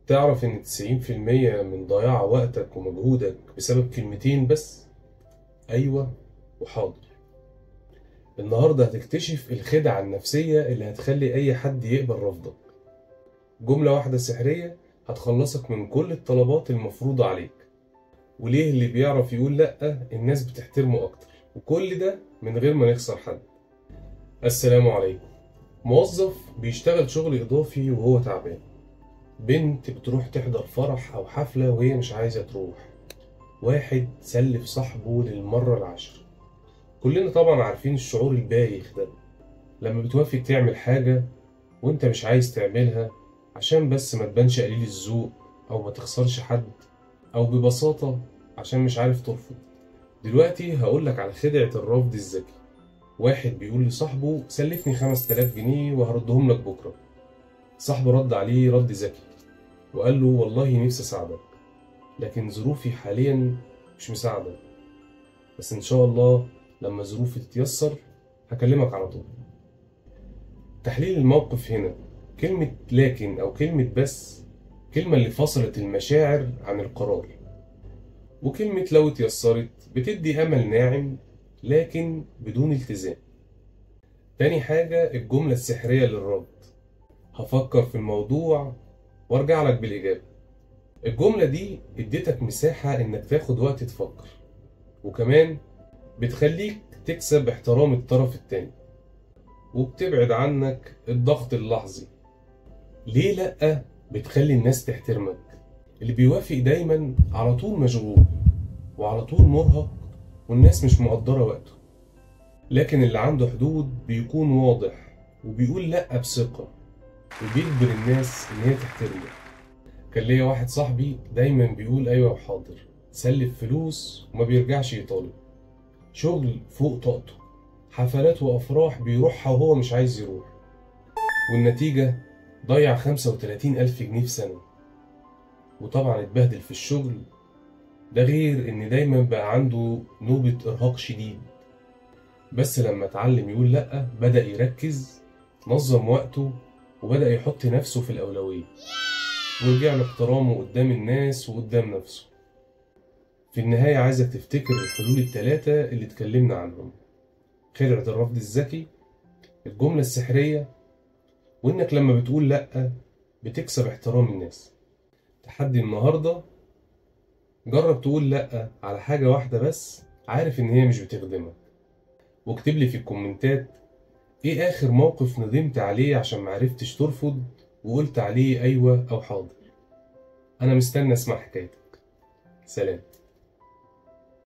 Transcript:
تعرف إن 90% من ضياع وقتك ومجهودك بسبب كلمتين بس؟ أيوة وحاضر. النهاردة هتكتشف الخدعة النفسية اللي هتخلي أي حد يقبل رفضك. جملة واحدة سحرية هتخلصك من كل الطلبات المفروضة عليك. وليه اللي بيعرف يقول لأ الناس بتحترمه أكتر، وكل ده من غير ما نخسر حد. السلام عليكم. موظف بيشتغل شغل إضافي وهو تعبان، بنت بتروح تحضر فرح أو حفلة وهي مش عايزة تروح، واحد سلف صاحبه للمرة العاشرة. كلنا طبعا عارفين الشعور البايخ ده لما بتوافق تعمل حاجة وانت مش عايز تعملها عشان بس ما تبانش قليل الذوق أو ما تخسرش حد، أو ببساطة عشان مش عارف ترفض. دلوقتي هقولك على خدعة الرفض الذكي. واحد بيقول لصاحبه سلفني 5000 جنيه وهردهم لك بكرة. صاحبه رد عليه رد ذكي وقال له والله نفسي اساعدك، لكن ظروفي حاليا مش مساعدة، بس ان شاء الله لما ظروفي تتيسر هكلمك على طول. تحليل الموقف هنا، كلمة لكن او كلمة بس، كلمة اللي فصلت المشاعر عن القرار، وكلمة لو اتيسرت بتدي امل ناعم لكن بدون التزام. تاني حاجة، الجملة السحرية للرد، هفكر في الموضوع وارجع لك بالإجابة. الجملة دي اديتك مساحة انك تاخد وقت تفكر، وكمان بتخليك تكسب احترام الطرف التاني، وبتبعد عنك الضغط اللحظي. ليه لأ بتخلي الناس تحترمك؟ اللي بيوافق دايما على طول مشغول وعلى طول مرهق والناس مش مقدرة وقته، لكن اللي عنده حدود بيكون واضح وبيقول لأ بثقة وبيجبر الناس إن هي تحترمه. كان ليا واحد صاحبي دايما بيقول أيوة وحاضر، سلف فلوس وما بيرجعش يطالب، شغل فوق طاقته، حفلات وأفراح بيروحها وهو مش عايز يروح، والنتيجة ضيع 35,000 جنيه في سنة، وطبعا اتبهدل في الشغل. ده غير إن دايما بقى عنده نوبة إرهاق شديد. بس لما اتعلم يقول لأ بدأ يركز، نظم وقته، وبدأ يحط نفسه في الأولوية، ورجع له احترامه قدام الناس وقدام نفسه. في النهاية عايزك تفتكر الحلول الثلاثة اللي اتكلمنا عنهم: خدعة الرفض الذكي، الجملة السحرية، وإنك لما بتقول لأ بتكسب احترام الناس. تحدي النهاردة، جرب تقول لأ على حاجة واحدة بس عارف إن هي مش بتخدمك، واكتب لي في الكومنتات ايه اخر موقف ندمت عليه عشان معرفتش ترفض وقلت عليه ايوه او حاضر. انا مستني اسمع حكايتك. سلام.